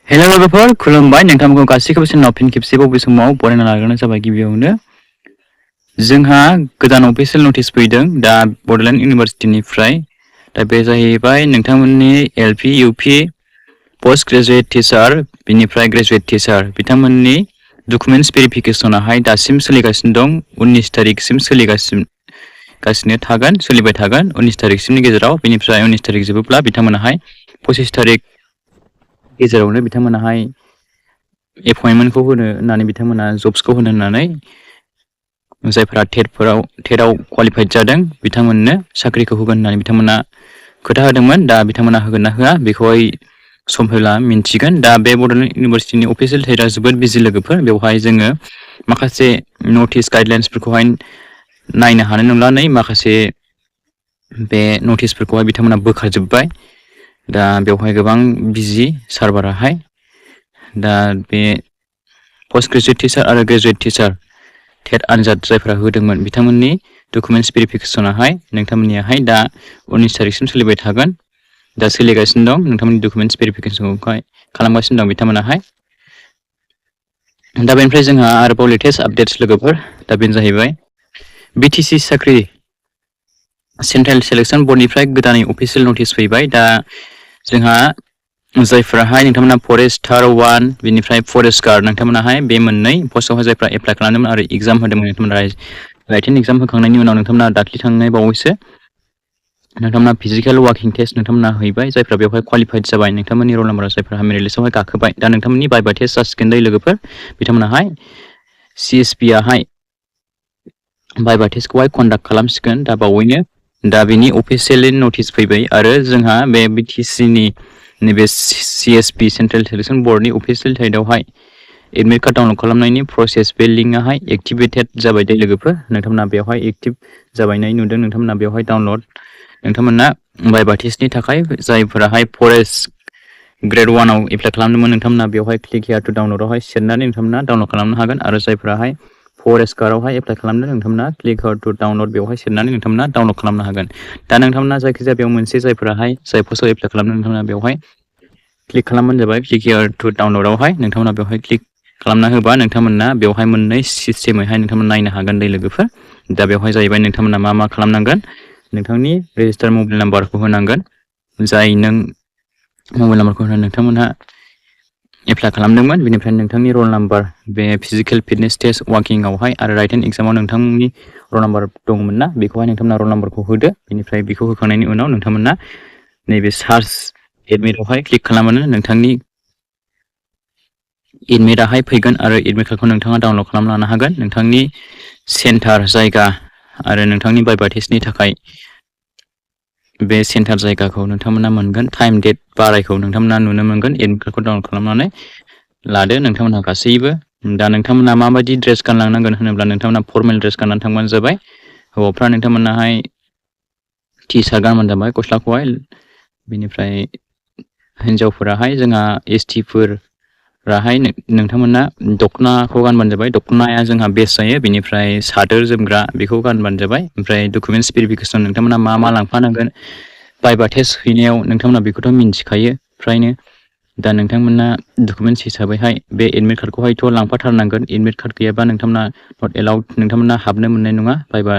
Hello लोगोफोर खुलुमबाय नोंथांमोनखौ गासैखौबो चेनेलाव फिन खेबसेबाव बे समाव बरायना लाग्रोनाय जाबाय। गिबियावनो जोंहा गोदान अफिसियेल नटिस फैदों दा बड'लेण्ड इउनिभारसिटिनिफ्राय। दा बे जाहैबाय नोंथांमोननि एलपि इउपि पोस्ट ग्रेजुएट टिचार बिनिफ्राय ग्रेजुएट टिचार बिथांमोननि डकुमेन्ट्स भेरिफिकेसनाहाय दासिम सोलिगासिनो दं। 19 तारिखसिम सोलिगासिनो थागोन, सोलिबाय थागोन 19 तारिखसिमनि गेजेराव। बिनिफ्राय 19 तारिख जोबोब्ला बिथांमोनाहाय 25 तारिख गेजेरावनो बिथांमोनाहाय एपइन्टमेन्टखौ होनो होननानै बिथांमोना जब्सखौ होनो होननानै जायफोरा टेटआव क्वालिफाइड जादों बिथांमोननो साख्रिखौ होगोन होननानै बिथांमोना खोथा होदोंमोन। दा बिथांमोना होगोन ना होआ बेखौहाय सम फैब्ला मिन्थिगोन। दा बे बड'लेण्ड इउनिभारसिटिनि अफिसियेल साइटआ जोबोद बिजि लोगोफोर। बेवहाय जोङो माखासे नटिस गाइडलाइन्सफोरखौहाय नायनो हानाय नंला। माखासे बे नटिसफोरखौहाय बिथांमोना बोखारजोब्बाय। दा बेवहाय गोबां बिजि सार्भाराहाय। दा बे पोस्ट ग्रेजुएट टिचार आरो ग्रेजुएट टिचार टेट आनजाद जायफोरा होदोंमोन बिथांमोननि डकुमेन्ट्स भेरिफिकेसनाहाय नोंथांमोननियाहाय दा 19 तारिखसिम सोलिबाय थागोन। दा सोलिगासिनो दं नोंथांमोननि डकुमेन्ट्स भेरिफिकेसनखौहाय खालामगासिनो दं बिथांमोनाहाय। दा बेनिफ्राय जोंहा आरोबाव लेटेस्ट आपडेट्स लोगोफोर। दा बेनो जाहैबाय BTC साख्रि सेन्ट्रेल सेलेक्सन बर्डनिफ्राय गोदानै अफिसियेल नटिस फैबाय। दा जोंहा जायफोराहाय नोंथांमोना फरेस्टार 1 बिनिफ्राय फरेस्ट गार्ड नोंथांमोनाहाय बे मोननै पस्टआवहाय जायफ्रा एप्लाइ खालामदोंमोन आरो एग्जाम होदोंमोन नोंथांमोना राइटिं एग्जाम होखांनायनि उनाव नोंथांमोना दाख्लै थांनाय बावैसो नोंथांमोना फिजिकेल वार्किं टेस्ट नोंथांमोना हैबाय। जायफ्रा बेवहाय क्वालिफाइड जाबाय नोंथांमोननि रल नाम्बारा जायफ्रा मेरिट लिस्टआवहाय गाखोबाय। दा नोंथांमोननि बाइबा टेस्ट जासिगोन दै लोगोफोर। बिथांमोनाहाय CSB आहाय बाइबा टेस्टखौहाय कन्डाक्ट खालामसिगोन दा बावैनो। दा बेनि अफिसियेलि नटिस फैबाय आरो जोंहा बे BTCनि नैबे CSB सेन्ट्रेल सेलेक्सन बर्डनि अफिसियेल साइटआवहाय एडमिट कार्ड डाउनलड खालामनायनि प्रसेस बे लिंकआहाय एक्टिभेटेड जाबाय दे लोगोफोर। नोंथांमोना बेवहाय एक्टिभ जाबायनाय नुदों। नोंथांमोना बेवहाय डाउनलड नोंथांमोना बाइबा टेस्टनि थाखाय जायफोराहाय फरेस्ट ग्रेड 1 आव एप्लाइ खालामदोंमोन नोंथांमोना बेवहाय क्लिक हियार टु डाउनलडआवहाय सेरनानै नोंथांमोना डाउनलड खालामनो हागोन। आरो जायफोराहाय फरेस्ट गार्डआवहाय एप्लाइ खालामदों नोंथांमोना क्लिक हियार टु डाउनलड बेवहाय सेरनानै नोंथांमोना डाउनलड खालामनो हागोन। दा नोंथांमोना जायखिजाया बेयाव मोनसे जायफोराहाय जाय पस्टआव एप्लाइ खालामदों नोंथांमोना बेवहाय क्लिक खालामबानो जाबाय। क्लिक हियार टु डाउनलडआवहाय नोंथांमोना बेवहाय क्लिक खालामना होबा नोंथांमोना बेवहाय मोननै सिस्टेमैहाय नोंथांमोना नायनो हागोन दै लोगोफोर। दा बेवहाय जाहैबाय नोंथांमोना मा खालामनांगोन, नोंथांनि रेजिस्टार मबाइल नाम्बारखौ होनांगोन। जाय नों मबाइल नाम्बारखौ होनानै नोंथांमोनहा एप्लाइ खालामदोंमोन बेनिफ्राय नोंथांनि रल नाम्बार बे फिजिकेल फिटनेस टेस्ट वाकिंआवहाय आरो राइटिं एग्जामाव नोंथांनि रल नाम्बार दंमोन ना बेखौहाय नोंथांमोना रल नाम्बारखौ होदो। बेनिफ्राय बेखौ होखांनायनि उनाव नोंथांमोना नैबे सार्च एडमिटआवहाय क्लिक खालामनानै नोंथांनि एडमिटआहाय फैगोन आरो एडमिट कार्डखौ नोंथाङा डाउनलड खालामना लानो हागोन। नोंथांनि सेन्टार जायगा आरो नोंथांनि बाइबा टेस्टनि थाखाय बे सेन्टार जायगाखौ नोंथांमोना मोनगोन। टाइम डेट बारायखौ नोंथांमोना नुनो मोनगोन। एडमिट कार्डखौ डाउनलड खालामनानै लादो नोंथांमोनहा गासैबो। दा नोंथांमोना माबायदि ड्रेस गानलांनांगोन होनोब्ला नोंथांमोना फर्मेल ड्रेस गाननानै थांबानो जाबाय। हौवाफ्रा नोंथांमोनाहाय टि सार्ट गानबानो जाबाय गस्लाखौहाय। बेनिफ्राय हिन्जावफोराहाय जोंहा ST फोराहाय नोंथांमोना दख'नाखौ गानबानो जाबाय। दख'नाया जोंहा बेस्ट जायो। बेनिफ्राय सादोर जोमग्रा बेखौ गानबानो जाबाय। ओमफ्राय डकुमेन्ट्स भेरिफिकेसन नोंथांमोना मा लांफानांगोन बाइबा टेस्ट हैनायाव नोंथांमोना बेखौथ' मिन्थिखायो फ्रायनो। दा नोंथांमोना डकुमेन्ट्स हिसाबैहाय बे एडमिट कार्डखौहायथ' लांफाथारनांगोन। एडमिट कार्ड गैयाबा नोंथांमोना नट एलाउड, नोंथांमोना हाबनो मोननाय नङा बाइबा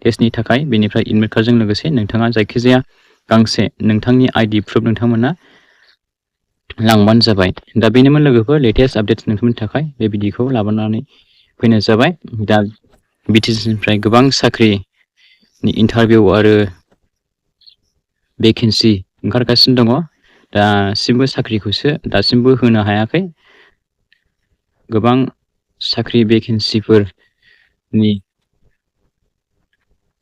टेस्टनि थाखाय। बेनिफ्राय एडमिट कार्डजों लोगोसे नोंथाङा जायखिजाया गांसे नोंथांनि ID प्रुफ नोंथांमोना लांबानो जाबाय। दा बेनोमोन लोगोफोर लेटेस्ट आपडेट्स नोंथांमोननि थाखाय बे भिडिअखौ लाबोनानै फैनाय जाबाय। दा BTCनिफ्राय गोबां साख्रिनि इन्टारभिउ आरो भेकेन्सि ओंखारगासिनो दङ। दासिमबो साख्रिखौसो दासिमबो होनो हायाखै। गोबां साख्रि भेकेन्सिफोरनि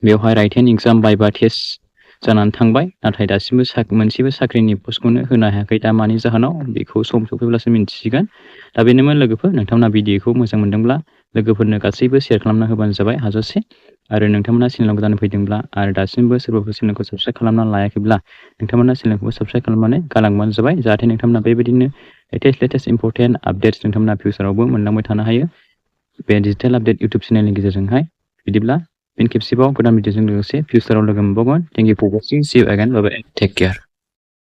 बेवहाय राइटिं एग्जाम बाइबा टेस्ट जानानै थांबाय। नाथाय दासिमबो मोनसेबो साख्रिनि पस्टखौनो होनो हायाखै। दा मानि जाहोनाव बेखौ सम सफैब्लासो मिन्थिसिगोन। दा बेनोमोन लोगोफोर। नोंथांमोना भिडिअखौ मोजां मोनदोंब्ला लोगोफोरनो गासैबो शेयार खालामना होबानो जाबाय हाजासे। आरो नोंथांमोना चेनेलाव गोदान फैदोंब्ला आरो दासिमबो सोरबाफोर चेनेलखौ साबस्क्राइब खालामना लायाखैब्ला नोंथांमोना चेनेलखौ साबस्क्राइब खालामनानै गालांबानो जाबाय। जाहाथे नोंथांमोना बेबायदिनो लेटेस्ट इम्पर्टेन्ट आपडेट्स नोंथांमोना फिउचारावबो मोनलांबाय थानो हायो बे डिजिटेल आपडेट इउटुब चेनेलनि गेजेरजोंहाय। बिदिब्ला फिन खेबसेबाव गोदान भिडिअजों लोगोसे फिउचाराव लोगो मोनबावगोन। Thank you for watching. See you again. Bye bye. Take care.